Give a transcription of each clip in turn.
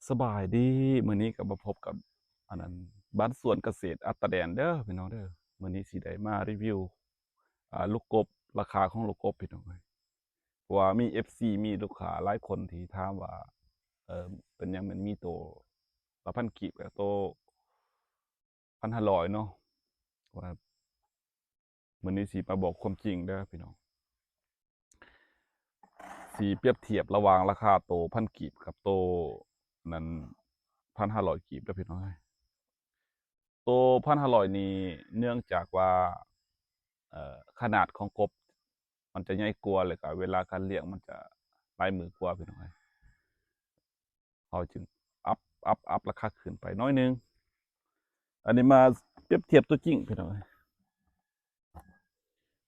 ສະບາຍດີ ມື້ນີ້ກໍມາພົບກັບ ອັນນັ້ນ ບ້ານສວນກະເສດອັດຕະແດນເດີພີ່ນ້ອງເດີ. ມື້ນີ້ຊິໄດ້ມາຣີວິວ ອ່າ ລູກກົບ ລາຄາຂອງລູກກົບພີ່ນ້ອງເອີຍ. ເພາະວ່າມີເອັຟຊີ ມີລູກຄ້າຫຼາຍຄົນທີ່ຖາມວ່າ ເອີ ເປັນຫຍັງມັນມີໂຕລະພັນກີບ ກັບໂຕພັນຫ້າຮ້ອຍເນາະ ວ່າ ມື້ນີ້ຊິມາບອກຄວາມຈິງເດີພີ່ນ້ອງ ຊິປຽບທຽບລະຫວ່າງລາຄາໂຕພັນກີບກັບໂຕນັ້ນ ພັນຫ້າຮ້ອຍກີບເດີພີ່ນ້ອງເອີຍ. ໂຕພັນຫ້າຮ້ອຍນີ້ ເນື່ອງຈາກວ່າ ເອີ ຂະໜາດຂອງກົບມັນຈະໃຫຍ່ກວ່າ ແລ້ວກະເວລາການລ້ຽງມັນຈະຫຼາຍມື້ກວ່າພີ່ນ້ອງເອີຍ. ເຮົາຈຶ່ງອັບ ອັບ ອັບລາຄາຂຶ້ນໄປໜ້ອຍໜຶ່ງ. ອັນນີ້ມາປຽບທຽບຕົວຈິງພີ່ນ້ອງເອີຍ.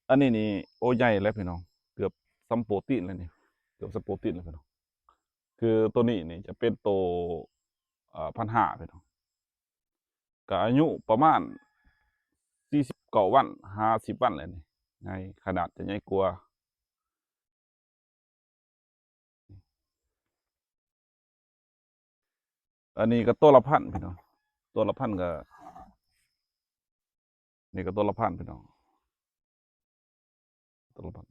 ອັນນີ້ນີ້ ໂອ້ ໃຫຍ່ແລ້ວພີ່ນ້ອງ ເກືອບສ່ຳໂປຕີນແລ້ວນີ້ ເກືອບສ່ຳໂປຕີນແລ້ວພີ່ນ້ອງ. ຄືໂຕນີ້ນີ້ຈະເປັນໂຕ ເອີ ພັນຫ້າພີ່ນ້ອງ ກະອາຍຸປະມານສີ່ສິບເກົ້າວັນ ຫ້າສິບວັນແລ້ວນີ້ ໃຫຍ່ ຂະໜາດຈະໃຫຍ່ກວ່າ. ອັນນີ້ກໍໂຕລະພັນພີ່ນ້ອງ ໂຕລະພັນກໍ ນີ້ກໍໂຕລະພັນພີ່ນ້ອງ ໂຕລະພັນ.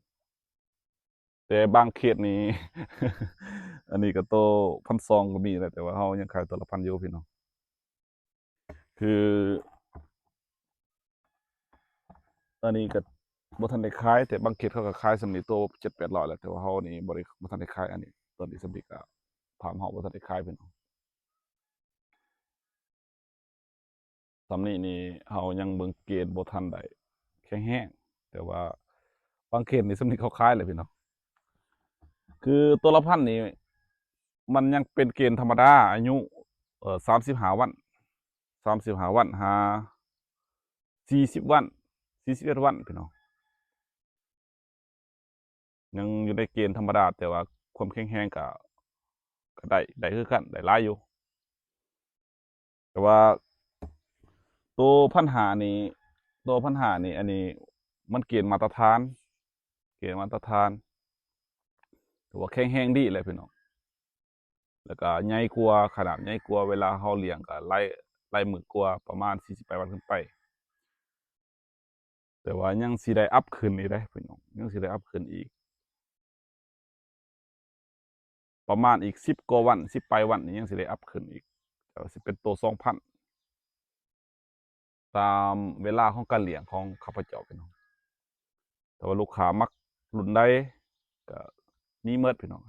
ແຕ່ບາງເຂດນີ້ ອັນນີ້ກໍໂຕພັນສອງກໍມີແຫຼະ ແຕ່ວ່າເຮົາຍັງຂາຍໂຕລະພັນຢູ່ພີ່ນ້ອງ. ຄື ອັນນີ້ກໍບໍ່ທັນໄດ້ຂາຍ ແຕ່ບາງເຂດເຂົາກໍຂາຍສ່ຳນີ້ ໂຕເຈັດແປດຮ້ອຍແລ້ວ ແຕ່ວ່າເຮົານີ້ບໍ່ໄດ້ ບໍ່ທັນໄດ້ຂາຍ. ອັນນີ້ ຕອນນີ້ສ່ຳນີ້ກໍ ຟາມເຮົາບໍ່ທັນໄດ້ຂາຍພີ່ນ້ອງ. ສ່ຳນີ້ນີ້ເຮົາຍັງເບິ່ງເກນບໍ່ທັນໄດ້ແຂງແຮງ ແຕ່ວ່າບາງເຂດນີ້ສ່ຳນີ້ເຂົາຂາຍແລ້ວພີ່ນ້ອງ. ຄືໂຕລະພັນນີ້ ມັນຍັງເປັນເກນທຳມະດາ ອາຍຸ ເອີ ສາມສິບຫ້າວັນ ສາມສິບຫ້າວັນ ຫາ ສີ່ສິບວັນ ສີ່ສິບເອັດວັນພີ່ນ້ອງ ຍັງຢູ່ໃນເກນທຳມະດາ ແຕ່ວ່າຄວາມແຂງແຮງກະ ກະໄດ້ ໄດ້ຄືກັນ ໄດ້ຫຼາຍຢູ່. ແຕ່ວ່າໂຕພັນຫ້ານີ້ ໂຕພັນຫ້ານີ້ ອັນນີ້ມັນເກນມາດຕະຖານ ເກນມາດຕະຖານ ຖືວ່າແຂງແຮງດີແຫຼະພີ່ນ້ອງ. ແລ້ວກະໃຫຍ່ກວ່າ ຂະໜາດໃຫຍ່ກວ່າ ເວລາເຮົາລ້ຽງກະຫຼາຍ ຫຼາຍມື້ກວ່າ ປະມານສີ່ສິບປາຍວັນຂຶ້ນໄປ. ແຕ່ວ່າຍັງຊິໄດ້ອັບຂຶ້ນອີກເດ້ພີ່ນ້ອງ ຍັງຊິໄດ້ອັບຂຶ້ນອີກ ປະມານອີກສິບກວ່າວັນ ສິບປາຍວັນນີ້ ຍັງຊິໄດ້ອັບຂຶ້ນອີກ ແຕ່ວ່າຊິເປັນໂຕສອງພັນ ຕາມເວລາຂອງການລ້ຽງຂອງຂ້າພະເຈົ້າພີ່ນ້ອງ. ແຕ່ວ່າລູກຄ້າມັກລຸ້ນໃດກະມີໝົດພີ່ນ້ອງ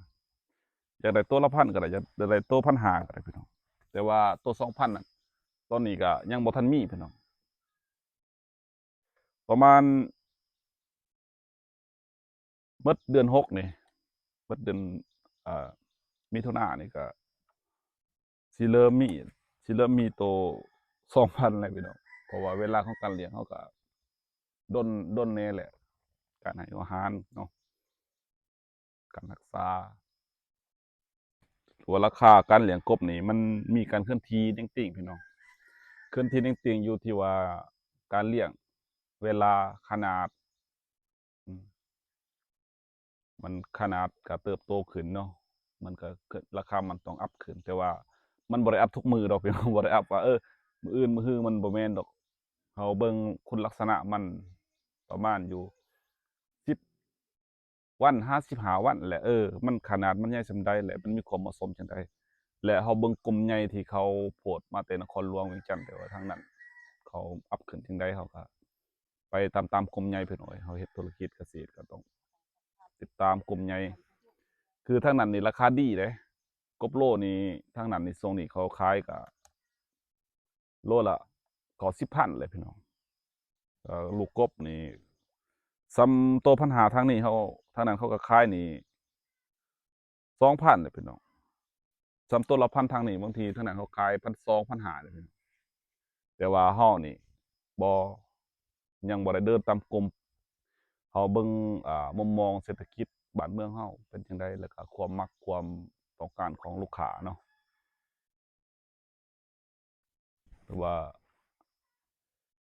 ຢາກໄດ້ໂຕລະພັນກໍໄດ້ ຢາກໄດ້ໂຕພັນຫ້າກໍໄດ້ພີ່ນ້ອງ. ແຕ່ວ່າໂຕສອງພັນນັ້ນ ຕອນນີ້ກະຍັງບໍ່ທັນມີພີ່ນ້ອງ. ປະມານໝົດເດືອນຫົກນີ້ ໝົດເດືອນ ເອີ ມິຖຸນານີ້ກະຊິເລີ່ມມີ ຊິເລີ່ມມີໂຕສອງພັນແລ້ວພີ່ນ້ອງ ເພາະວ່າເວລາຂອງການລ້ຽງເຮົາກະດົນ ດົນແດ່ແຫຼະ ການໃຫ້ອາຫານເນາະ ການຮັກສາ. ວ່າລາຄາການລ້ຽງກົບນີ້ ມັນມີການເຄື່ອນທີ່ເໜັງຕີງພີ່ນ້ອງ ເຄື່ອນທີ່ເໜັງຕີງຢູ່ທີ່ວ່າການລ້ຽງ ເວລາ ຂະໜາດ ອືມ ມັນຂະໜາດກະເຕີບໂຕຂຶ້ນເນາະ ມັນກະ ລາຄາມັນຕ້ອງອັບຂຶ້ນ ແຕ່ວ່າມັນບໍ່ໄດ້ອັບທຸກມື້ດອກພີ່ນ້ອງ ບໍ່ໄດ້ອັບວ່າ ເອີ ມື້ອື່ນມື້ຮື ມັນບໍ່ແມ່ນດອກ. ເຮົາເບິ່ງຄຸນລັກສະນະມັນປະມານຢູ່ສິບ ວັນ ຫາ ສິບຫ້າວັນແຫຼະ ເອີ ມັນຂະໜາດມັນໃຫຍ່ສ່ຳໃດ ແລະ ມັນມີຄວາມເໝາະສົມຈັ່ງໃດ ແລະ ເຮົາເບິ່ງກົມໃຫຍ່ທີ່ເຂົາໂພສມາແຕ່ນະຄອນຫຼວງວຽງຈັນ ແຕ່ວ່າທາງນັ້ນເຂົາອັບຂຶ້ນຈັ່ງໃດ ເຮົາກະໄປຕາມໆກົມໃຫຍ່ພີ່ນ້ອງເອີຍ. ເຮົາເຮັດທຸລະກິດກະເສດກະຕ້ອງຕິດຕາມກົມໃຫຍ່ ຄືທາງນັ້ນນີ້ລາຄາດີເດ້ ກົບໂລນີ້ ທາງນັ້ນນີ້ ຊ່ວງນີ້ເຂົາຂາຍກະ ໂລລະເກົ້າສິບພັນແຫຼະພີ່ນ້ອງ. ເອີ ລູກກົບນີ້ ສ່ຳໂຕພັນຫ້າທາງນີ້ເຮົາ ທາງນັ້ນເຂົາກໍຂາຍນີ້ສອງພັນແຫຼະພີ່ນ້ອງ. ສ່ຳໂຕລະພັນທາງນີ້ ບາງທີທາງນັ້ນເຂົາຂາຍພັນສອງ ພັນຫ້າແຫຼະພີ່ນ້ອງ. ແຕ່ວ່າເຮົານີ້ບໍ່ ຍັງບໍ່ໄດ້ເດີນຕາມກົມ ເຮົາເບິ່ງ ອ່າ ມຸມມອງເສດຖະກິດບ້ານເມືອງເຮົາເປັນຈັ່ງໃດ ແລ້ວກະຄວາມມັກຄວາມຕ້ອງການຂອງລູກຄ້າເນາະ. ຫຼືວ່າ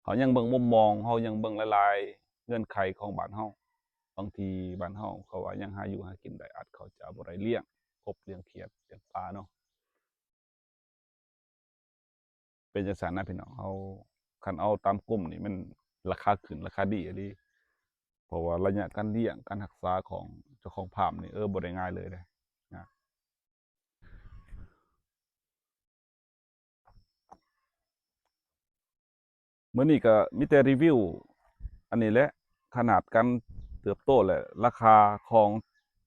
ເຮົາຍັງເບິ່ງມຸມມອງ ເຮົາຍັງເບິ່ງຫຼາຍໆເງື່ອນໄຂຂອງບ້ານເຮົາ. ບາງທີບ້ານເຮົາເຂົາວ່າຍັງຫາຢູ່ຫາກິນໄດ້ ອາດເຂົາຈະບໍ່ໄດ້ລ້ຽງກົບ ລ້ຽງຂຽດ ລ້ຽງປາເນາະ. ເປັນຈັ່ງຊັ້ນນະພີ່ນ້ອງ. ເຮົາ ຄັນເອົາຕາມກຸ່ມນີ້ ມັນລາຄາຂຶ້ນ ລາຄາດີອີ່ຫຼີ ເພາະວ່າໄລຍະການລ້ຽງ ການຮັກສາຂອງເຈົ້າຂອງຟາມນີ້ ເອີ ບໍ່ໄດ້ງ່າຍເລີຍເດ້. ນະ ມື້ນີ້ກໍມີແຕ່ຣີວິວອັນນີ້ແຫຼະ ຂະໜາດການເຕີບໂຕ ແລະ ລາຄາຂອງ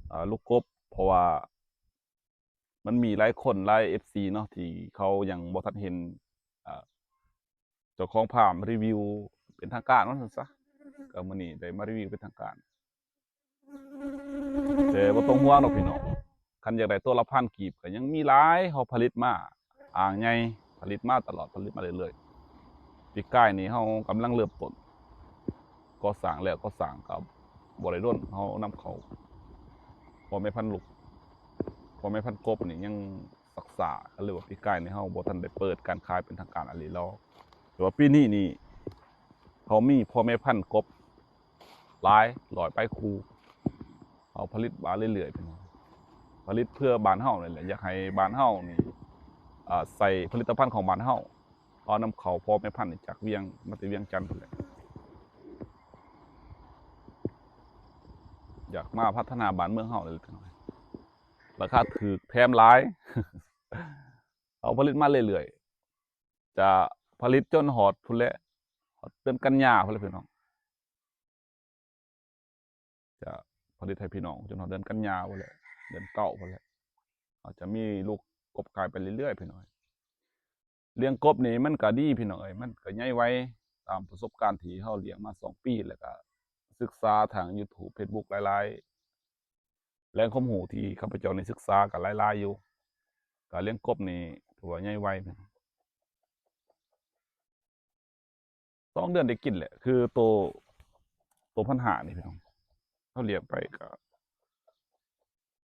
ເອີ ລູກກົບ ເພາະວ່າມັນມີຫຼາຍຄົນ ຫຼາຍເອັຟຊີເນາະ ທີ່ເຂົາຍັງບໍ່ທັນເຫັນ ເອີ ເຈົ້າຂອງຟາມຣີວິວເປັນທາງການວ່າຊັ້ນຊະ. ກໍມື້ນີ້ໄດ້ມາຣີວິວເປັນທາງການ ແຕ່ບໍ່ຕ້ອງຫ່ວງດອກພີ່ນ້ອງ, ຄັນຢາກໄດ້ໂຕລະພັນກີບກໍຍັງມີຫຼາຍ. ເຮົາຜະລິດມາ ອ່າງໃຫຍ່ ຜະລິດມາຕະຫຼອດ ຜະລິດມາເລື້ອຍໆ. ປີກາຍນີ້ເຮົາກຳລັງເລີ່ມຕົ້ນ ກໍ່ສ້າງແລ້ວ ກໍ່ສ້າງກໍບໍ່ໄດ້ດົນ ເຮົານຳເຂົ້າພໍ່ແມ່ພັນລູກ ພໍ່ແມ່ພັນກົບນີ້ຍັງ ຊັກຊ້າ ກໍເລີຍວ່າປີກາຍນີ້ເຮົາບໍ່ທັນໄດ້ເປີດການຂາຍເປັນທາງການອີ່ຫຼີດອກ. ແຕ່ວ່າປີນີ້ນີ້ ເຮົາມີພໍ່ແມ່ພັນກົບຫຼາຍຮ້ອຍປາຍຄູ່ ເຮົາຜະລິດມາເລື້ອຍໆ ພີ່ນ້ອງ, ຜະລິດເພື່ອບ້ານເຮົານີ້ແຫຼະ. ຢາກໃຫ້ບ້ານເຮົານີ້ ອາ ໃຊ້ຜະລິດຕະພັນຂອງບ້ານເຮົາ, ເຮົານຳເຂົ້າພໍ່ແມ່ພັນນີ້ຈາກວຽງ ມາແຕ່ວຽງຈັນພຸ້ນແຫຼະ. ຢາກມາພັດທະນາບ້ານເມືອງເຮົານີ້ແຫຼະ ພີ່ນ້ອງ. ລາຄາຖືກ ແຖມຫຼາຍ ເຮົາຜະລິດມາເລື້ອຍໆ ຈະຜະລິດຈົນຮອດພຸ້ນແຫຼະ ຮອດເດືອນກັນຍາພຸ້ນແຫຼະ ພີ່ນ້ອງ. ຈະຜະລິດໃຫ້ພີ່ນ້ອງຈົນຮອດເດືອນກັນຍາພຸ້ນແຫຼະ ເດືອນເກົ້າພຸ້ນແຫຼະ. ເຮົາຈະມີລູກກົບຂາຍໄປເລື້ອຍໆ ພີ່ນ້ອງ. ລ້ຽງກົບນີ້ມັນກໍດີ ພີ່ນ້ອງເອີຍ, ມັນກໍໃຫຍ່ໄວ. ຕາມປະສົບການທີ່ເຮົາລ້ຽງມາສອງປີ ແລ້ວກໍສຶກສາທາງຢູທູບ ເຟສບຸກ ຫຼາຍໆ ແຫຼ່ງຄວາມຮູ້ທີ່ຂ້າພະເຈົ້ານີ້ສຶກສາກໍຫຼາຍໆຢູ່. ການລ້ຽງກົບນີ້ຖືວ່າໃຫຍ່ໄວ ສອງເດືອນໄດ້ກິນແຫຼະ. ຄືໂຕ ໂຕພັນຫ້ານີ້ ພີ່ນ້ອງ, ເຮົາລ້ຽງໄປກໍ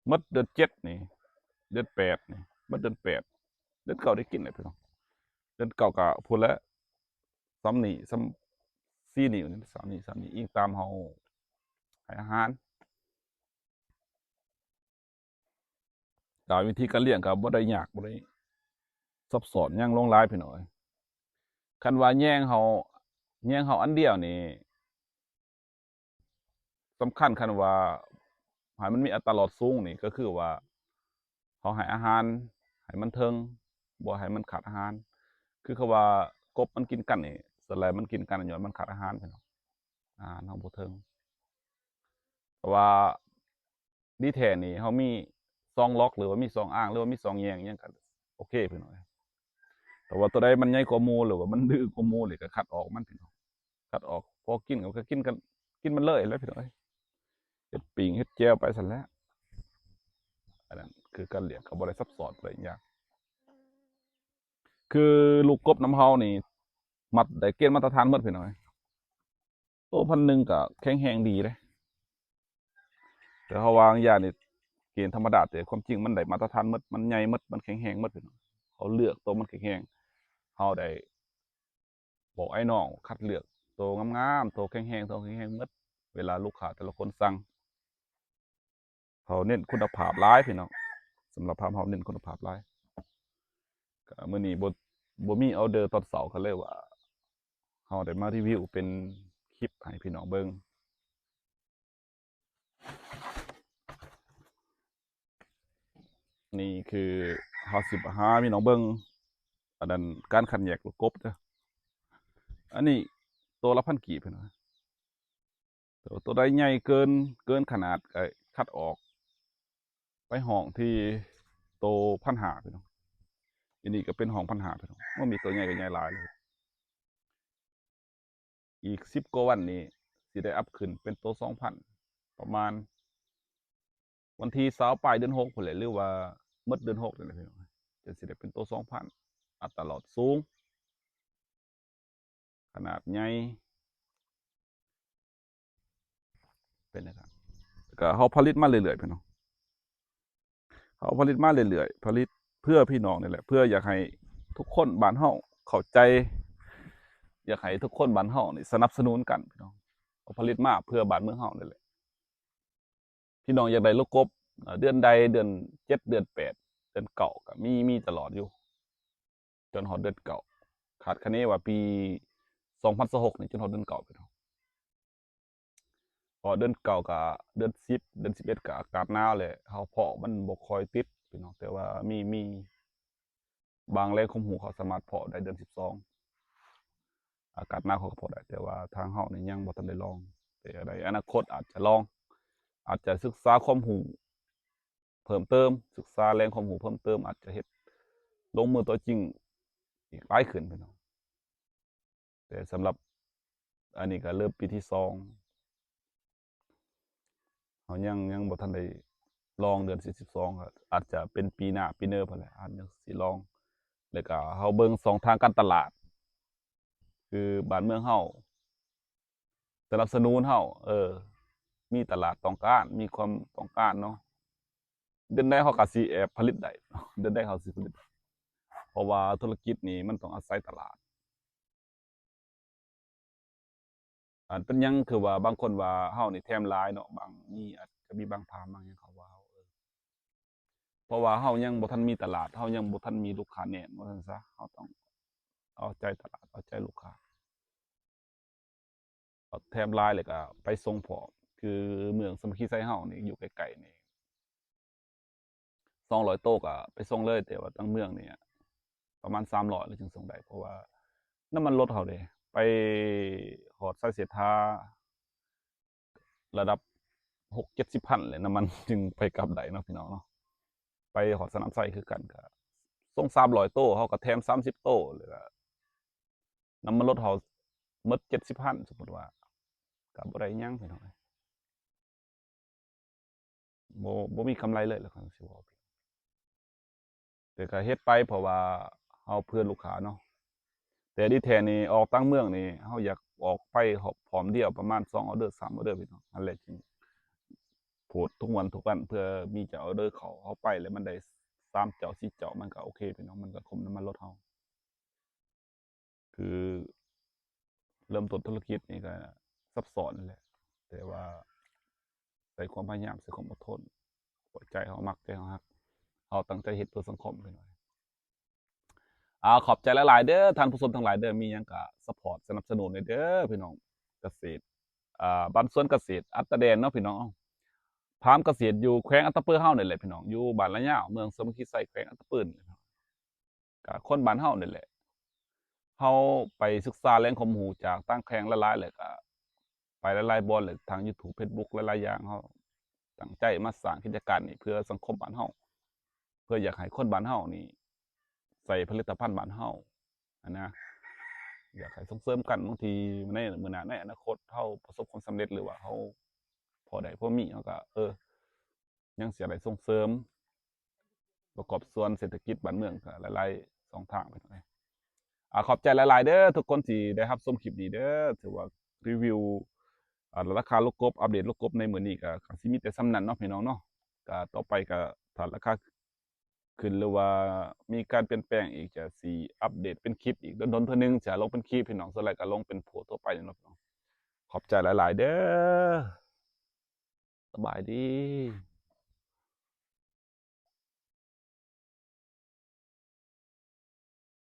ໝົດເດືອນເຈັດນີ້ ເດືອນແປດນີ້ ໝົດເດືອນແປດ ເດືອນເກົ້າໄດ້ກິນແຫຼະ ພີ່ນ້ອງ. ເດືອນເກົ້າກໍພຸ້ນແຫຼະ ສ່ຳນີ້ ສ່ຳສີ່ນິ້ວນີ້ ສ່ຳນີ້ ສ່ຳນີ້ ອີງຕາມເຮົາໃຫ້ອາຫານ. ແຕ່ວິທີການລ້ຽງກໍບໍ່ໄດ້ຍາກ ບໍ່ໄດ້ຊັບຊ້ອນຫຍັງຫຼວງຫຼາຍ ພີ່ນ້ອງເອີຍ. ຄັນວ່າແຍງເຮົາ ແຍງເຮົາອັນດຽວນີ້ສຳຄັນ, ຄັນວ່າໃຫ້ມັນມີອັດຕາລອດສູງນີ້ ກໍຄືວ່າເຮົາໃຫ້ອາຫານໃຫ້ມັນເຖິງ ບໍ່ໃຫ້ມັນຂາດອາຫານ. ຄືຄຳວ່າກົບມັນກິນກັນນີ້ ສ່ວນຫຼາຍມັນກິນກັນຍ້ອນມັນຂາດອາຫານ ພີ່ນ້ອງ, ອາຫານເຮົາບໍ່ເຖິງ. ແຕ່ວ່າດີແທ້ນີ້ ເຮົາມີຊ່ອງລັອກ ຫຼືວ່າມີຊ່ອງອ່າງ ຫຼືວ່າມີຊ່ອງແຍງຫຍັງກໍໂອເຄ ພີ່ນ້ອງ. ແຕ່ວ່າໂຕໃດມັນໃຫຍ່ກວ່າໝູ່ ຫຼືວ່າມັນດື້ກວ່າໝູ່ນີ້ ກໍຄັດອອກມັນ ພີ່ນ້ອງ, ຄັດອອກ. ພໍກິນກໍຄືກິນກັນ ກິນມັນເລີຍແຫຼະ ພີ່ນ້ອງເອີຍ, ເຮັດປີ້ງເຮັດແຈ່ວໄປຊັ້ນແຫຼະ. ອັນນັ້ນຄືການລ້ຽງ ກໍບໍ່ໄດ້ຊັບຊ້ອນ ບໍ່ໄດ້ຫຍັງ. ຄືລູກກົບນຳເຮົານີ້ ມັດໄດ້ເກນມາດຕະຖານໝົດ ພີ່ນ້ອງເອີຍ. ໂຕພັນໜຶ່ງກໍແຂງແຮງດີເດ້, ແຕ່ເຮົາວາງຢານີ້ເກນທຳມະດາ, ແຕ່ຄວາມຈິງມັນໄດ້ມາດຕະຖານໝົດ, ມັນໃຫຍ່ໝົດ, ມັນແຂງແຮງໝົດ. ເຮົາເລືອກໂຕມັນແຂງແຮງ, ເຮົາໄດ້ບອກອ້າຍນ້ອງຄັດເລືອກໂຕງາມໆ, ໂຕແຂງແຮງ, ໂຕແຂງແຮງໝົດ. ເວລາລູກຄ້າແຕ່ລະຄົນສັ່ງ ເຮົາເນັ້ນຄຸນນະພາບຫຼາຍ ພີ່ນ້ອງ, ສຳລັບຟາມເຮົາເນັ້ນຄຸນນະພາບຫຼາຍ. ກະມື້ນີ້ບໍ່ ບໍ່ມີອໍເດີຕອນເຊົ້າ ກໍເລີຍວ່າເຮົາໄດ້ມາຣີວິວເປັນຄລິບໃຫ້ພີ່ນ້ອງເບິ່ງ. ນີ້ຄືເຮົາຊິມາໃຫ້ພີ່ນ້ອງເບິ່ງ ອັນນັ້ນ ການຄັດແຍກລູກກົບເດີ. ອັນນີ້ໂຕລະພັນກີບ ພີ່ນ້ອງ. ໂຕ ໂຕໃດໃຫຍ່ເກີນ ເກີນຂະໜາດ ກໍຄັດອອກໄປຫ້ອງທີ່ໂຕພັນຫ້າ ພີ່ນ້ອງ. ອັນນີ້ກໍເປັນຫ້ອງພັນຫ້າ ພີ່ນ້ອງ. ໂອ້ ມີໂຕໃຫຍ່ກໍໃຫຍ່ຫຼາຍເລີຍ. ອີກສິບກວ່າວັນນີ້ຊິໄດ້ອັບຂຶ້ນເປັນໂຕສອງພັນ ປະມານ ວັນທີຊາວປາຍເດືອນຫົກພຸ້ນແຫຼະ ຫຼືວ່າໝົດເດືອນຫົກນີ້ແຫຼະ ພີ່ນ້ອງ, ຈັ່ງຊິໄດ້ເປັນໂຕສອງພັນ. ອັດຕາລອດສູງ ຂະໜາດໃຫຍ່ ເປັນຈັ່ງຊັ້ນ. ແລ້ວກໍເຮົາຜະລິດມາເລື້ອຍໆ ພີ່ນ້ອງ, ເຮົາຜະລິດມາເລື້ອຍໆ ຜະລິດເພື່ອພີ່ນ້ອງນີ້ແຫຼະ, ເພື່ອຢາກໃຫ້ທຸກຄົນບ້ານເຮົາເຂົ້າໃຈ, ຢາກໃຫ້ທຸກຄົນບ້ານເຮົານີ້ສະໜັບສະໜູນກັນ ພີ່ນ້ອງ. ເຮົາຜະລິດມາເພື່ອບ້ານເມືອງເຮົານີ້ແຫຼະ. ພີ່ນ້ອງຢາກໄດ້ລູກກົບ ເດືອນໃດ ເດືອນເຈັດ ເດືອນແປດ ເດືອນເກົ້າ ກໍມີ ມີຕະຫຼອດຢູ່ ຈົນຮອດເດືອນເກົ້າ. ຄາດຄະເນວ່າປີສອງພັນຊາວຫົກນີ້ ຈົນຮອດເດືອນເກົ້າ ພີ່ນ້ອງ. ເພາະເດືອນເກົ້າກະເດືອນສິບ ເດືອນສິບເອັດກະອາກາດໜາວແຫຼະ ເຮົາເພາະມັນບໍ່ຄ່ອຍຕິດພີ່ນ້ອງ ແຕ່ວ່າມີ ມີບາງແຫຼ່ງຄວາມຮູ້ເຂົາສາມາດເພາະໄດ້ເດືອນສິບສອງ ອາກາດໜາວເຂົາກໍເພາະໄດ້ ແຕ່ວ່າທາງເຮົານີ້ຍັງບໍ່ທັນໄດ້ລອງ ແຕ່ໃນອະນາຄົດອາດຈະລອງ ອາດຈະສຶກສາຄວາມຮູ້ເພີ່ມເຕີມ ສຶກສາແຫຼ່ງຄວາມຮູ້ເພີ່ມເຕີມ ອາດຈະເຮັດລົງມືຕົວຈິງອີກຫຼາຍຂຶ້ນພີ່ນ້ອງ. ແຕ່ສຳລັບອັນນີ້ກໍເລີ່ມປີທີສອງ ເຮົາຍັງ ຍັງບໍ່ທັນໄດ້ລອງເດືອນສິບສອງ ອາດຈະເປັນປີໜ້າປີເນີພຸ້ນແຫຼະ ອາດຍັງຊິລອງ ແລ້ວກໍເຮົາເບິ່ງຊ່ອງທາງການຕະຫຼາດ ຄືບ້ານເມືອງເຮົາສະໜັບສະໜູນເຮົາ ເອີ ມີຕະຫຼາດຕ້ອງການ ມີຄວາມຕ້ອງການເນາະ ເດືອນໃດເຮົາກໍຊິແອບຜະລິດໄດ້ ເດືອນໃດເຮົາຊິຜະລິດ ເພາະວ່າທຸລະກິດນີ້ມັນຕ້ອງອາໄສຕະຫຼາດ. ອັນເປັນຫຍັງຄືວ່າບາງຄົນວ່າເຮົານີ້ແຖມຫຼາຍເນາະ ບາງ ມີ ອາດຈະມີບາງພາບບາງຫຍັງເຂົາວ່າເຮົາ ເອີ ເພາະວ່າເຮົາຍັງບໍ່ທັນມີຕະຫຼາດ ເຮົາຍັງບໍ່ທັນມີລູກຄ້າແໜ້ນ ວ່າຊັ້ນຊະ ເຮົາຕ້ອງເອົາໃຈຕະຫຼາດ ເອົາໃຈລູກຄ້າ ແຖມຫຼາຍແລ້ວກໍໄປສົ່ງພ້ອມ ຄືເມືອງສາມັກຄີໄຊເຮົານີ້ຢູ່ໃກ້ໆນີ້ ສອງຮ້ອຍໂຕກໍໄປສົ່ງເລີຍ ແຕ່ວ່າທາງເມືອງນີ້ປະມານສາມຮ້ອຍແລ້ວຈຶ່ງສົ່ງໄດ້ ເພາະວ່ານ້ຳມັນລົດເຮົາເດ້ ໄປຮອດໄຊເສດຖາ ລະດັບຫົກເຈັດສິບພັນແຫຼະ ນ້ຳມັນຈຶ່ງໄປກັບໄດ້ເນາະພີ່ນ້ອງເນາະ. ໄປຮອດສະໜາມໄຊຄືກັນ ກໍສົ່ງສາມຮ້ອຍໂຕ ເຮົາກໍແຖມສາມສິບໂຕ ແລ້ວກໍນ້ຳມັນລົດເຮົາໝົດເຈັດສິບພັນ ສົມມຸດວ່າ ກໍບໍ່ໄດ້ຫຍັງພີ່ນ້ອງເອີຍ ບໍ່ ບໍ່ມີກຳໄລເລີຍ ແລ້ວກໍຊິເວົ້າ ແຕ່ກໍເຮັດໄປເພາະວ່າເຮົາເພື່ອລູກຄ້າເນາະ ແຕ່ທີ່ແທ້ນີ້ອອກຕ່າງເມືອງນີ້ ເຮົາຢາກອອກໄປພ້ອມດຽວປະມານສອງອໍເດີ ສາມອໍເດີພີ່ນ້ອງ ອັນແລກຈຶ່ງໂພດທຸກວັນທຸກວັນ ເພື່ອມີຈະອໍເດີເຂົ້າເຮົາໄປ ແລ້ວມັນໄດ້ສາມເຈົ້າ ສີ່ເຈົ້າ ມັນກໍໂອເຄພີ່ນ້ອງ ມັນກໍຄຸມນ້ຳມັນລົດເຮົາ. ຄືເລີ່ມຕົ້ນທຸລະກິດນີ້ກໍຊັບຊ້ອນແຫຼະ ແຕ່ວ່າໃສ່ຄວາມພະຍາຍາມ ໃສ່ຄວາມອົດທົນ ເພາະໃຈເຮົາມັກ ໃຈເຮົາຮັກ ເຮົາຕັ້ງໃຈເຮັດເພື່ອສັງຄົມພີ່ນ້ອງ. ອາ ຂອບໃຈຫຼາຍໆເດີ ທ່ານຜູ້ຊົມທັງຫຼາຍເດີ ມີຫຍັງກໍຊັບພອດສະໜັບສະໜູນແດ່ເດີພີ່ນ້ອງ. ກະເສດ ອາ ບ້ານສວນກະເສດອັດຕະແດນເນາະພີ່ນ້ອງ ຟາມກະເສດຢູ່ແຂວງອັດຕະປືເຮົານີ້ແຫຼະພີ່ນ້ອງ ຢູ່ບ້ານລະຍາວ ເມືອງສາມັກຄີໄຊ ແຂວງອັດຕະປືນີ້ແຫຼະ ກະຄົນບ້ານເຮົານີ້ແຫຼະ ເຮົາໄປສຶກສາແຫຼ່ງຄວາມຮູ້ຈາກຕ່າງແຂວງຫຼາຍໆ ແລ້ວກະໄປຫຼາຍໆບ່ອນ ແລ້ວທາງຢູທູບ ເຟສບຸກ ຫຼາຍໆຢ່າງ ເຮົາຕັ້ງໃຈມາສ້າງກິດຈະການນີ້ເພື່ອສັງຄົມບ້ານເຮົາ ເພື່ອຢາກໃຫ້ຄົນບ້ານເຮົານີ້ໃຊ້ຜະລິດຕະພັນບ້ານເຮົາຫັ້ນນະ ຢາກໃຫ້ສົ່ງເສີມກັນ ບາງທີໃນມື້ໜ້າໃນອະນາຄົດເຮົາປະສົບຄວາມສຳເລັດ ຫຼືວ່າເຮົາພໍໄດ້ພໍມີ ເຮົາກະ ເອີ ຍັງຊິໄດ້ສົ່ງເສີມປະກອບສ່ວນເສດຖະກິດບ້ານເມືອງ ກໍຫຼາຍໆຊ່ອງທາງ ພີ່ນ້ອງເອີຍ. ອາ ຂອບໃຈຫຼາຍໆເດີ ທຸກຄົນທີ່ໄດ້ຮັບຊົມຄລິບນີ້ເດີ ຖືວ່າຣີວິວ ອາ ລາຄາລູກກົບ ອັບເດດລູກກົບໃນມື້ນີ້ ກໍ ກໍຊິມີແຕ່ສ່ຳນັ້ນເນາະພີ່ນ້ອງເນາະ. ກໍຕໍ່ໄປກໍຖ້າລາຄາຂຶ້ນ ຫຼືວ່າມີການປ່ຽນແປງອີກ ຈະຊິອັບເດດເປັນຄລິບອີກ ດົນໆເທື່ອໜຶ່ງຈະລົງເປັນຄລິບ ພີ່ນ້ອງ ສ່ວນຫຼາຍກໍລົງເປັນໂພສທົ່ວໄປເນາະ. ຂອບໃຈຫຼາຍໆເດີ ສະບາຍດີ.